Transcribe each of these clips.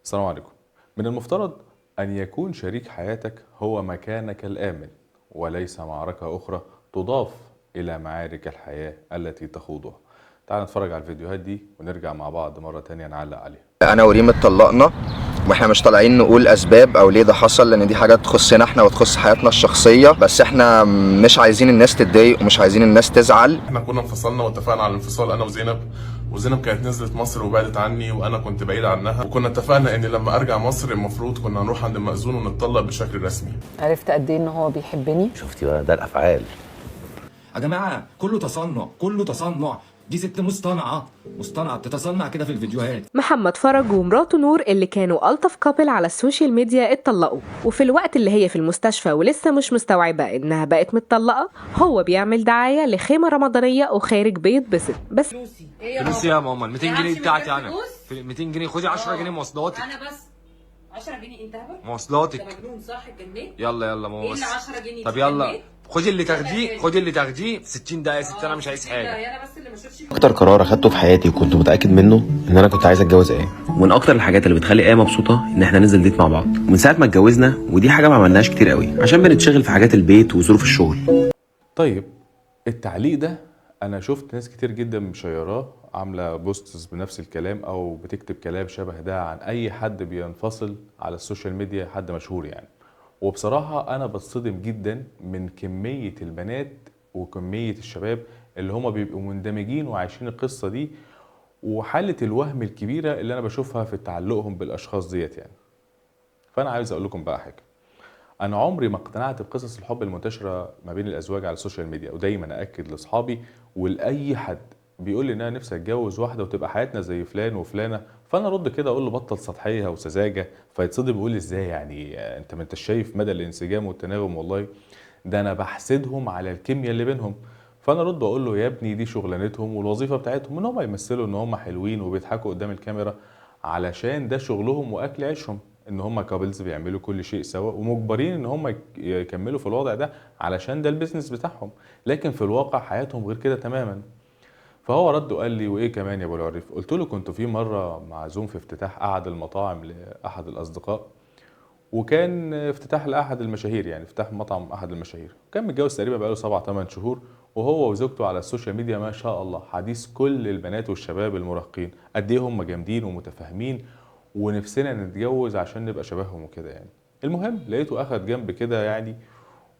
السلام عليكم. من المفترض أن يكون شريك حياتك هو مكانك الآمن، وليس معركة أخرى تضاف إلى معارك الحياة التي تخوضها. تعال نتفرج على الفيديوهات دي ونرجع مع بعض مرة تانية نعلق عليها. انا وريم اتطلقنا، واحنا مش طالعين نقول اسباب او ليه ده حصل، لان دي حاجة تخصنا احنا وتخص حياتنا الشخصية، بس احنا مش عايزين الناس تتضايق ومش عايزين الناس تزعل. احنا كنا انفصلنا واتفقنا على الانفصال انا وزينب، وزينب كانت نزلت مصر وبعدت عني وانا كنت بعيد عنها، وكنا اتفقنا ان لما ارجع مصر المفروض كنا هنروح عند المأذون ونتطلق بشكل رسمي. عرفت قد ايه ان هو بيحبني. شفتي بقى ده الافعال يا جماعة، كله تصنع كله تصنع، دي ست مصطنعه مصطنعه بتتصنع كده في الفيديوهات. محمد فرج ومراته نور اللي كانوا ألطف couple على ال social media اتطلقوا، وفي الوقت اللي هي في المستشفى ولسه مش مستوعبة إنها بقت متطلقة، هو بيعمل دعاية لخيمة رمضانية وخارج بيتبسط. بس فلوس يا ماما، ال 200 جنيه بتاعتي انا، 200 جنيه، خدي 10 جنيه مواصلاتك. انا بس 10 جنيه انت هبل؟ مواصلاتك. انت مجنون صح؟ اتجنيت؟ يلا يلا ماما ايه بس. اللي 10 جنيه؟ طب يلا اتجنيت؟ خدي اللي تاخديه، خدي اللي تاخديه في 60 دقيقة يا ست، انا مش عايز حاجة. انا بس اللي ما اشوفش. اكتر قرار اخدته في حياتي وكنت متاكد منه ان انا كنت عايز اتجوز ايه. ومن اكتر الحاجات اللي بتخلي ايه مبسوطة ان احنا ننزل date مع بعض ومن ساعة ما اتجوزنا، ودي حاجة ما عملناهاش كتير قوي عشان بنتشغل في حاجات البيت وظروف الشغل. طيب التعليق ده انا شفت ناس كتير جدا مشيراه، عامله posts بنفس الكلام او بتكتب كلام شبه ده عن اي حد بينفصل على ال social media، حد مشهور يعني. وبصراحة انا بتصدم جدا من كمية البنات وكمية الشباب اللي هما بيبقوا مندمجين وعايشين القصة دي، وحاله الوهم الكبيرة اللي انا بشوفها في تعلقهم بالاشخاص ديت يعني. فانا عايز اقول لكم بقى حاجة، انا عمري ما اقتنعت بقصص الحب المنتشرة ما بين الازواج على ال social media، ودايما اكد لاصحابي ولاي حد بيقول لي ان انا نفسي اتجوز واحدة وتبقى حياتنا زي فلان وفلانه، فانا ارد كده اقول له بطل سطحية وسذاجه، فيتصدم يقول لي ازاي يعني انت ما انت شايف مدى الانسجام والتناغم؟ والله ده انا بحسدهم على الكيمياء اللي بينهم. فانا ارد واقول له يا ابني دي شغلانتهم والوظيفة بتاعتهم ان هم يمثلوا ان هم حلوين وبيضحكوا قدام الكاميرا، علشان ده شغلهم واكل عيشهم، ان هم couples بيعملوا كل شيء سوا ومجبرين ان هم يكملوا في الوضع ده علشان ده ال business بتاعهم، لكن في الواقع حياتهم غير كده تماما. فهو رد وقال لي وايه كمان يا ابو العريف؟ قلت له كنت في مرة معزوم في افتتاح احد المطاعم لاحد الاصدقاء، وكان افتتاح لاحد المشاهير، يعني افتتاح مطعم احد المشاهير، كان متجوز تقريبا بقاله 7 8 شهور، وهو وزوجته على ال social media ما شاء الله حديث كل البنات والشباب المراهقين قد ايه هم جامدين ومتفاهمين ونفسنا نتجوز عشان نبقى شبههم وكده يعني. المهم لقيته اخد جنب كده يعني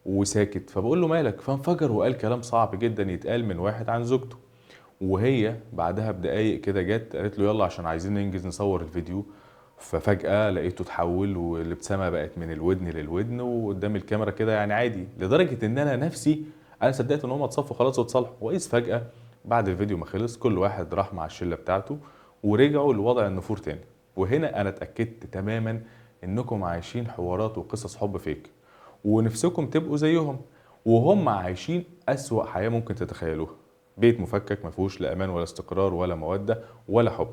وساكت، فبقول له مالك؟ فانفجر وقال كلام صعب جدا يتقال من واحد عن زوجته. وهي بعدها بدقايق كده جت قالت له يلا عشان عايزين ننجز نصور الفيديو. ففجأة لقيته اتحول والابتسامة بقت من الودن للودن وقدام الكاميرا كده يعني عادي، لدرجة ان انا نفسي انا صدقت ان هم اتصفوا خلاص واتصالحوا. وإذ فجأة بعد الفيديو ما خلص كل واحد راح مع الشلة بتاعته ورجعوا لوضع النفور تاني. وهنا انا اتأكدت تماما انكم عايشين حوارات وقصص حب فيك ونفسكم تبقوا زيهم، وهم عايشين أسوأ حياة ممكن تتخيلوها. بيت مفكك ما فيهوش لا امان ولا استقرار ولا مودة ولا حب،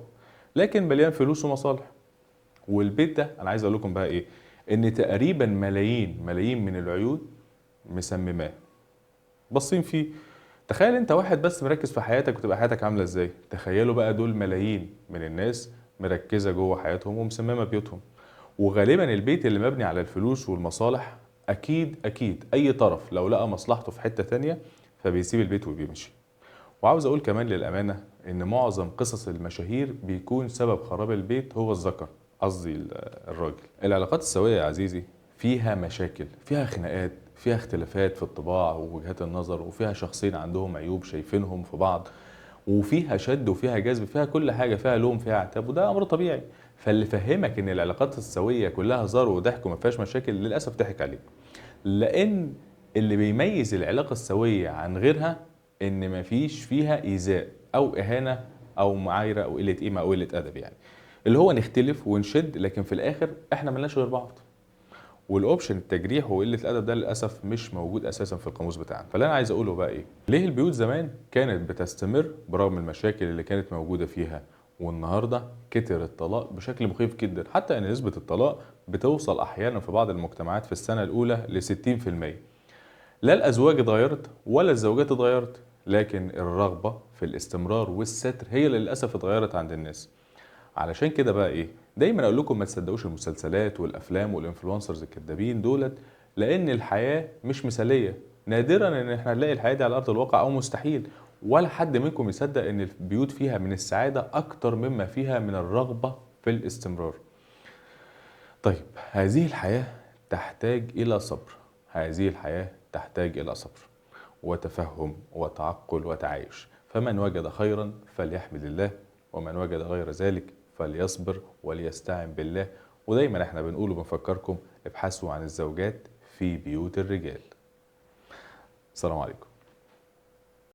لكن مليان فلوس ومصالح. والبيت ده انا عايز اقول لكم بقى ايه، ان تقريبا ملايين ملايين من العيون مسمماه باصين فيه. تخيل انت واحد بس مركز في حياتك وتبقى حياتك عامله ازاي، تخيلوا بقى دول ملايين من الناس مركزه جوه حياتهم ومسممه بيوتهم. وغالبا البيت اللي مبني على الفلوس والمصالح اكيد اكيد اي طرف لو لقى مصلحته في حتة تانية فبيسيب البيت وبيمشي. وعاوز اقول كمان للامانة ان معظم قصص المشاهير بيكون سبب خراب البيت هو الذكر، قصدي الراجل. العلاقات السوية يا عزيزي فيها مشاكل، فيها خناقات، فيها اختلافات في الطباع ووجهات النظر، وفيها شخصين عندهم عيوب شايفينهم في بعض، وفيها شد وفيها جذب، فيها كل حاجة، فيها لوم فيها عتاب، وده امر طبيعي. فاللي فهمك ان العلاقات السوية كلها هزار وضحك وما فيهاش مشاكل للاسف ضحك عليك، لان اللي بيميز العلاقة السوية عن غيرها ان مفيش فيها ايذاء او اهانه او معايره او قلة قيمة او قلة ادب، يعني اللي هو نختلف ونشد لكن في الاخر احنا ملناش غير بعض. وال option التجريح وقلة الادب ده للاسف مش موجود اساسا في القاموس بتاعنا. فاللي انا عايز اقوله بقى ايه، ليه البيوت زمان كانت بتستمر برغم المشاكل اللي كانت موجودة فيها، والنهارده كتر الطلاق بشكل مخيف جدا، حتى ان نسبه الطلاق بتوصل احيانا في بعض المجتمعات في السنة الاولى ل 60%. لا الازواج اتغيرت ولا الزوجات اتغيرت، لكن الرغبة في الاستمرار والستر هي اللي للاسف اتغيرت عند الناس. علشان كده بقى ايه، دايما اقول لكم ما تصدقوش المسلسلات والافلام وال influencers الكدابين دولت، لان الحياة مش مثاليه. نادرا ان احنا نلاقي الحياة دي على ارض الواقع او مستحيل، ولا حد منكم يصدق ان البيوت فيها من السعادة اكتر مما فيها من الرغبة في الاستمرار. طيب هذه الحياة تحتاج الى صبر، هذه الحياة تحتاج الى صبر وتفهم وتعقل وتعايش. فمن وجد خيرا فليحمد الله، ومن وجد غير ذلك فليصبر وليستعن بالله. ودايما احنا بنقول وبنفكركم، ابحثوا عن الزوجات في بيوت الرجال. السلام عليكم.